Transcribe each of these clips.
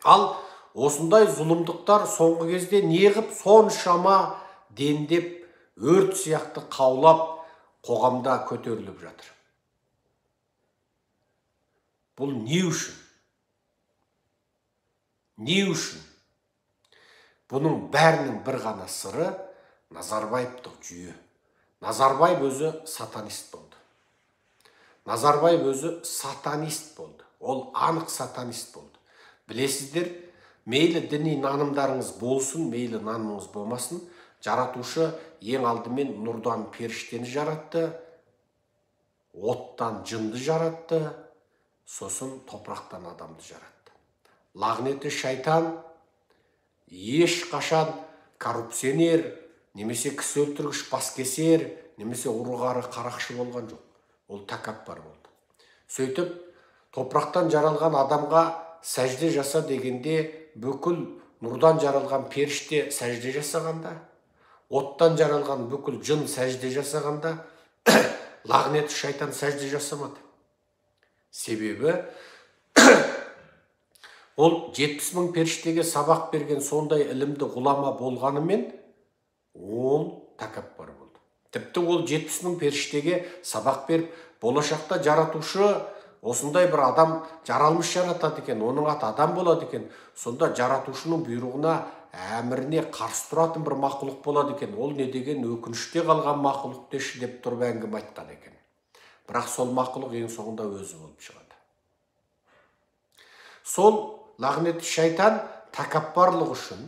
Ал осындай зұлымдықтар соңғы кезде неғып соншама дендеп, өрт сияқты қаулап қоғамда көтеріліп жатыр? Бұл не үшін? Не үшін? Бұның бәрінің бір ғана сыры Назарбаевтық жүйе. Назарбаев өзі сатанист болды. Назарбаев өзі сатанист болды. Ол анық сатанист болды. Білесіздер, мейлі діни нанымдарыңыз болсын, мейлі нанымыңыз болмасын, жаратушы ең алдымен нұрдан періштені жаратты, оттан жынды жаратты, сосын топырақтан адамды жаратты. Лағнеті шайтан ешқашан коррупционер, немесе кісі өлтіргіш баскесер, немесе ұры-қары қарақшы болған жоқ. Ол тәкаппар болды. Сөйтіп, топырақтан жаралған адамға сәжде жаса дегенде, бүкіл нұрдан жаралған періште сәжде жасағанда, оттан жаралған бүкіл жын сәжде жасағанда, лағнеті шайтан сәжде жасамады. Себебі ол 70 мың періштеге сабақ берген сондай ілімді ғұлама болғанымен, ол тәкаппар болды. Тіпті ол 70 мың періштеге сабақ беріп, болашақта жаратушы осындай бір адам жаралмыш жаратады екен, оның аты адам болады екен, сонда жаратушының бұйрығына, әміріне қарсы тұратын бір мақұлық болады екен, ол не деген өкініште қалған мақұлық деші деп тұрып әңгіме айтқан екен. Бірақ сол мақұлық ең соңында өзі болып шығады. Сол лағнетті шайтан тәкаппарлық үшін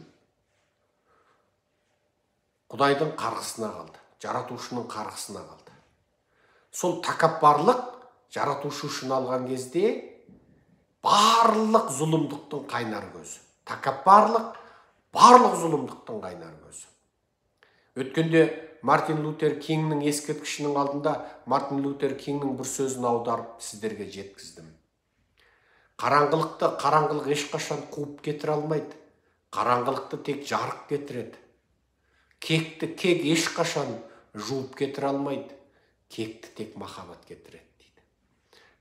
Құдайдың қарғысына қалды, жаратушының қарғысына қалды. Сол тәкаппарлық жаратушы үшін алған кезде барлық зұлымдықтың қайнар көзі. Тәкаппарлық барлық зұлымдықтың қайнар көзі. Өткенде Мартин Лютер Кингнің ескерткішінің алдында Мартин Лютер Кингнің бір сөзін аударып сіздерге жеткіздім. Қараңғылықты қараңғылық ешқашан қуып кетіре алмайды. Қараңғылықты тек жарық кетіреді. Кекті кек ешқашан жуып кетіре алмайды. Кекті тек махаббат кетіреді дейді.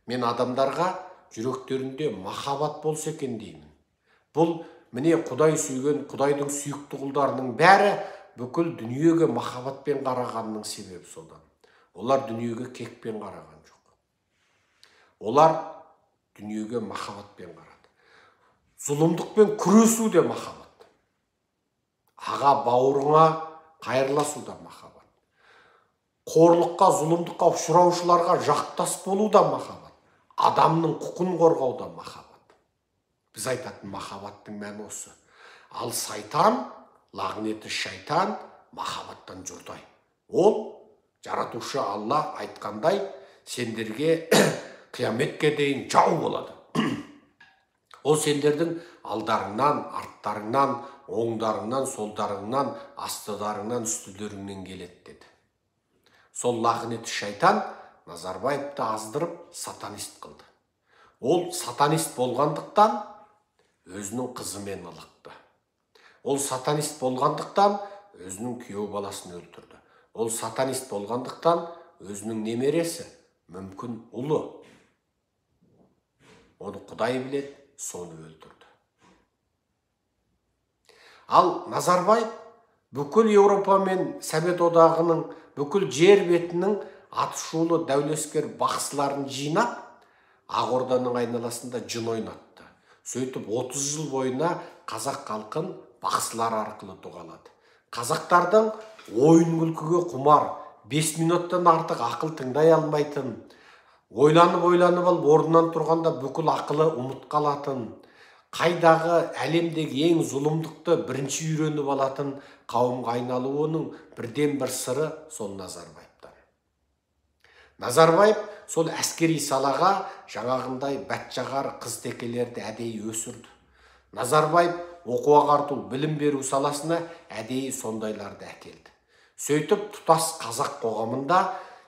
Мен адамдарға жүректерінде махаббат болса екен деймін. Бұл міне Құдай сүйген, Құдайдың сүйікті құлдарының бәрі бүкіл дүниеге махаббатпен қарағанның себебі содан. Олар дүниеге кекпен қараған жоқ. Олар дүниеге махаббатпен қарады. Зұлымдықпен күресу де махаббат. Аға бауырыңа қайырласу да махаббат. Қорлыққа, зұлымдыққа ұшыраушыларға жақтас болу да махаббат. Адамның құқын қорғау да махаббат. Біз айтатын махаббаттың мәні осы. Ал сайтан, лағнеті шайтан махаббаттан жұрдай. Ол жаратушы Алла айтқандай сендерге қияметке дейін жау болады. Ол сендердің алдарыңнан, арттарыңнан, оңдарыңнан, солдарыңнан, астыдарыңнан, үстілеріңнен келеді деді. Сол лағнеті шайтан Назарбаевты аздырып сатанист қылды. Ол сатанист болғандықтан өзінің қызымен ылықты. Ол сатанист болғандықтан өзінің күйеу баласын өлтірді. Ол сатанист болғандықтан өзінің немересі, мүмкін ұлы, оны Құдай біледі, соны өлтірді. Ал Назарбаев бүкіл Еуропа мен Совет Одағының, бүкіл жер бетінің атышулы дәулескер бақсыларын жинап, Ақорданың айналасында жын ойнатты. Сөйтіп 30 жыл бойына қазақ халқын бақсылар арқылы дұғалады. Қазақтардың ойын күлкіге құмар, 5 минуттан артық ақыл тыңдай алмайтын, ойланып-ойланып алып орнынан тұрғанда бүкіл ақылы ұмыт қалатын, қайдағы әлемдегі ең зұлымдықты бірінші үйреніп алатын қауымға айналуының бірден бір сыры сол Назарбаевтан. Назарбаев сол әскери салаға жаңағындай бәтшағар қыз-текелерді әдейі өсірді. Назарбаев оқу ағарту, білім беру саласына әдейі сондайларды әкелді. Сөйтіп тұтас қазақ қоғамында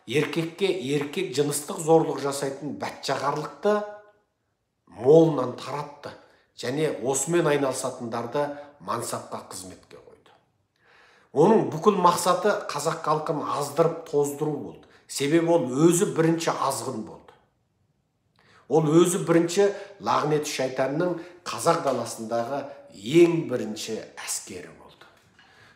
еркекке еркек жыныстық зорлық жасайтын бәтшағарлықты молынан таратты және осымен айналысатындарды мансапқа, қызметке қойды. Оның бүкіл мақсаты қазақ халқын аздырып тоздыру болды. Себебі ол өзі бірінші азғын болды. Ол өзі бірінші лағнет шайтанның қазақ даласындағы ең бірінші әскері болды.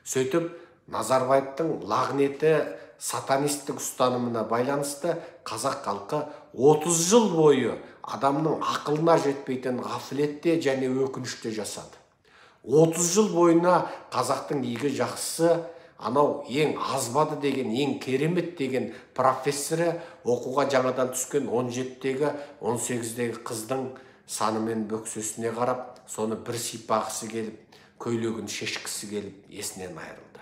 Сөйтіп, Назарбаевтың лағнеті сатанистік ұстанымына байланысты қазақ халқы 30 жыл бойы адамның ақылына жетпейтін ғафлетте және өкініште жасады. 30 жыл бойына қазақтың игі жақсысы, анау ең азбады деген, ең керемет деген профессоры оқуға жаңадан түскен 17-тегі, 18-дегі қыздың санымен бөксесіне қарап, соны бір сипағысы келіп, көйлегін шешкісі келіп, есінен айырылды.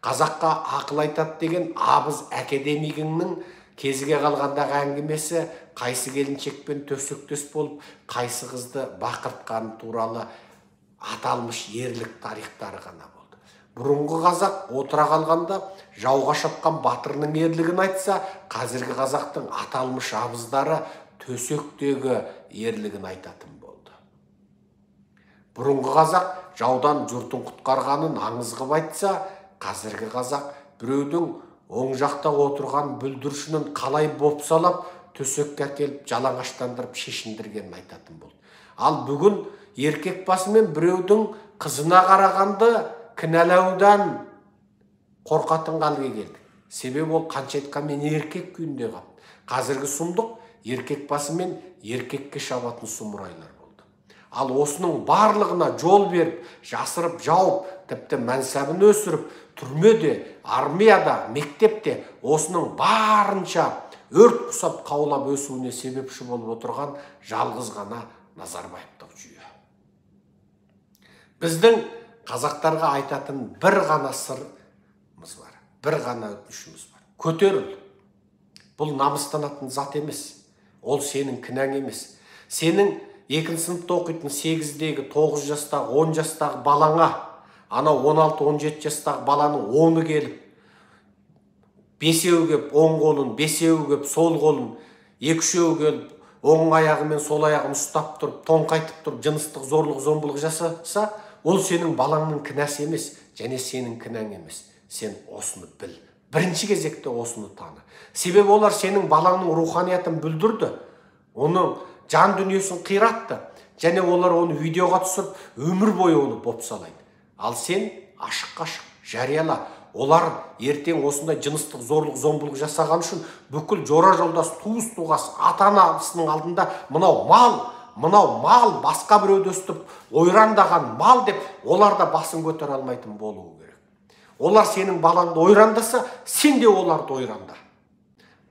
Қазаққа ақыл айтады деген абыз академигіңнің кезіге қалғандағы әңгімесі қайсы келіншекпен төсектес болып, қайсы қызды бақыртқаны туралы аталмыш ерлік тарихтары ғана болды. Бұрынғы қазақ отыра қалғанда жауға шапқан батырының ерлігін айтса, қазіргі қазақтың аталмыш абыздары төсектегі ерлігін айтатын болды. Бұрынғы қазақ жаудан жұртын құтқарғанын аңыз қып айтса, қазіргі қазақ біреудің оң жақта отырған бүлдіршінін қалай бопсалап, төсекке әкеліп жалаңаштандырып шешіндіргенін айтатын болды. Ал бүгін еркек басымен біреудің қызына қарағанды кінәлаудан қорқатын халге келдік. Себебі ол қанша айтқанмен еркек күйінде қалды. Қазіргі сұмдық еркек басымен еркекке шабатын сұмырайлар болды. Ал осының барлығына жол беріп, жасырып, жауып, тіпті мәнсабын өсіріп, түрмеде, армияда, мектепте осының барынша өрт құсап қаулап өсуіне себепші болып отырған жалғыз ғана Назарбаевтық жүйе. Біздің қазақтарға айтатын бір ғана сырымыз бар, бір ғана өтінішіміз бар. Көтеріл. Бұл намыстанатын зат емес. Ол сенің кінәң емес. Сенің екінші сыныпта оқитын 8-дегі, 9 жастағы, 10 жастағы балаңа, анау 16-17 жастағы баланың 10-ы келіп, 5-еуі келіп, оң қолын, 5-еуі келіп, сол қолын, 2-3-еуі келіп, оң аяғы мен сол аяғын ұстап тұрып, тоңқайтып тұрып, жыныстық зорлық, зомбылық жасаса, ол сенің балаңның кінәсі емес, және сенің кінәң емес. Сен осыны біл. Бірінші кезекте осыны таны. Себебі олар сенің балаңның руханиятын бүлдірді, оның жан дүниесін қиратты, және олар оны видеоға түсіріп, өмір бойы оны бопсалайды. Ал сен ашыққа-ашық жарияла. Олар ертең осындай жыныстық зорлық, зомбылық жасаған үшін бүкіл жора жолдас, туыс туғас, ата-анасының алдында мынау мал, мынау мал, басқа біреуді өстіп ойрандаған мал деп олар да басын көтере алмайтын болуы керек. Олар сенің балаңды ойрандаса, сен де оларды ойранда.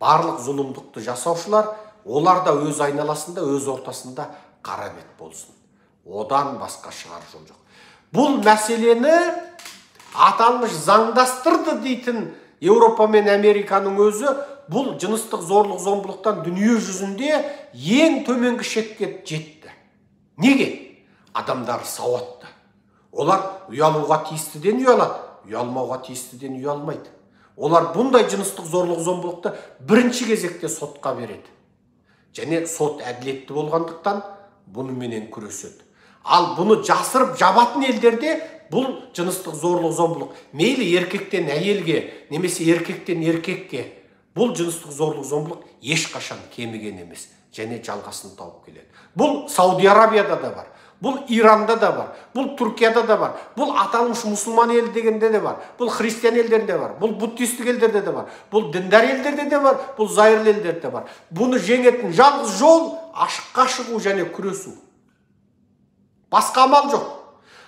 Барлық зұлымдықты жасаушылар, олар да өз айналасында, өз ортасында қара бет болсын. Одан басқа шығар жол жоқ. Бұл мәселені аталмыш заңдастырды дейтін Еуропа мен Американың өзі бұл жыныстық зорлық зомбылықтан дүние жүзінде ең төменгі шекке жетті. Неге? Адамдар сауатты. Олар ұялуға тиістіден ұялады, ұялмауға тиістіден ұялмайды. Олар бұндай жыныстық зорлық зомбылықты бірінші кезекте сотқа береді. Және сот әділетті болғандықтан бұныменен күреседі. Ал бұны жасырып жабатын елдерде бұл жыныстық зорлық зомбылық мейлі еркектен әйелге немесе еркектен еркекке, бұл жыныстық зорлық зомбылық ешқашан кеміген емес және жалғасын тауып келеді. Бұл Сауди Арабияда да бар, бұл Иранда да бар, бұл Түркияда да бар, бұл аталмыш мұсылман елі дегенде де бар, бұл христиан елдерінде бар, бұл буддистік елдерде де бар, бұл діндар елдерде де бар, бұл зайырлы елдерде де бар. Бұны жеңетін жалғыз жол ашыққа шығу және күресу. Басқа амал жоқ.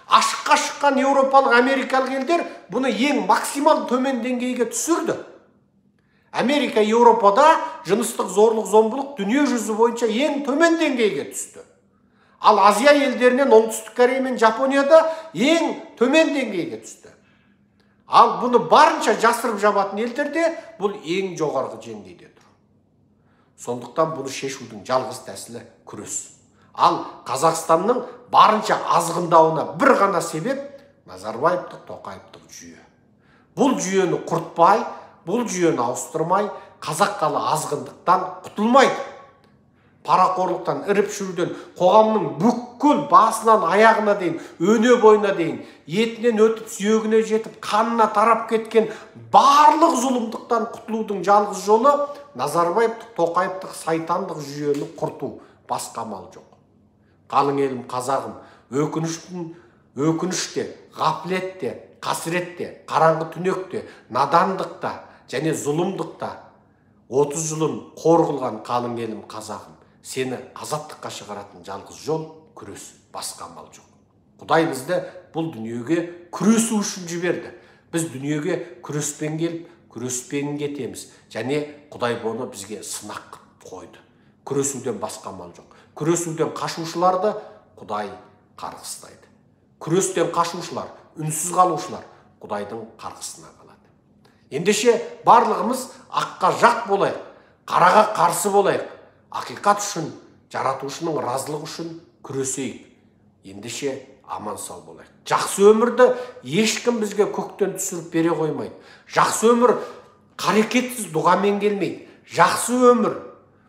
Ашыққа шыққан еуропалық, америкалық елдер бұны ең максимал төмен деңгейге түсірді. Америка, Еуропада жыныстық зорлық, зомбылық дүние жүзі бойынша ең төмен деңгейге түсті. Ал Азия елдерінен Оңтүстік Корея мен Жапонияда ең төмен деңгейге түсті. Ал бұны барынша жасырып жабатын елдерде бұл ең жоғарғы деңгейде тұр. Сондықтан бұны шешудің жалғыз тәсілі күрес. Ал Қазақстанның барынша азғындауына бір ғана себеп Назарбаевтық, Тоқаевтық жүйе. Бұл жүйені құртпай, бұл жүйені ауыстырмай, қазақ халы азғындықтан құтылмайды. Парақорлықтан, іріп шіруден, қоғамның бүкіл басынан аяғына дейін, өне бойына дейін, етінен өтіп, сүйегіне жетіп, қанына тарап кеткен барлық зұлымдықтан құтылудың жалғыз жолы Назарбаевтық, Тоқаевтық, сайтандық жүйені құрту. басқа амал жоқ. Қалың елім қазағым, өкініш те, ғафлет те, қасірет те, қараңғы түнек те, надандық та және зұлымдық та 30 жылын қор қылған қалың елім қазағым, сені азаттыққа шығаратын жалғыз жол күрес, басқа амал жоқ. Құдай бізді бұл дүниеге күресу үшін жіберді. Біз дүниеге күреспен келіп, күреспен кетеміз. Және Құдай бұны бізге сынақ қойды. Күресуден басқа амал жоқ. Күресуден қашушыларды Құдай қарғыстайды. Күрестен қашушылар, үнсіз қалушылар Құдайдың қарғысына қалады. Ендеше барлығымыз аққа жақ болайық, қараға қарсы болайық, ақиқат үшін, жаратушының разылығы үшін күресейік. Ендеше аман сау болайық. Жақсы өмірді ешкім бізге көктен түсіріп бере қоймайды. Жақсы өмір қарекетсіз дұғамен келмейді. Жақсы өмір,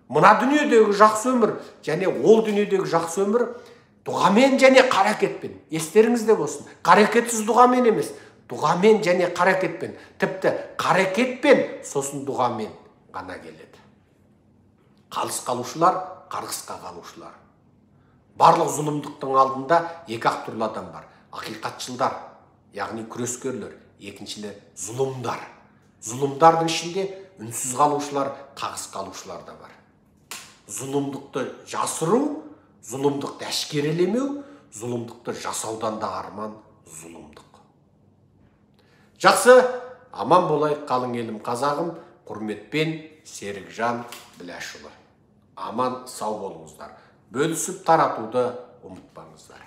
мына дүниедегі жақсы өмір және ол дүниедегі жақсы өмір дұғамен және қарекетпен. Естеріңізде болсын. Қарекетсіз дұғамен емес, дұғамен және қарекетпен. Тіпті қарекетпен, сосын дұғамен ғана келеді. Қалыс қалушылар, қарғысқа қалушылар. Барлық зұлымдықтың алдында екі-ақ түрлі адам бар. Ақиқатшылдар, яғни күрескерлер, екіншілер зұлымдар. Зұлымдардың ішінде үнсіз қалушылар, қағыс қалушылар да бар. Зұлымдықты жасыру, зұлымдықты әшкерелемеу, зұлымдықты жасаудан да арман зұлымдық. Жақсы, аман болайық қалың елім қазағым, құрметпен Серікжан Біләшұлы. Аман сау болыңыздар. Бөлісіп таратуды ұмытпаңыздар.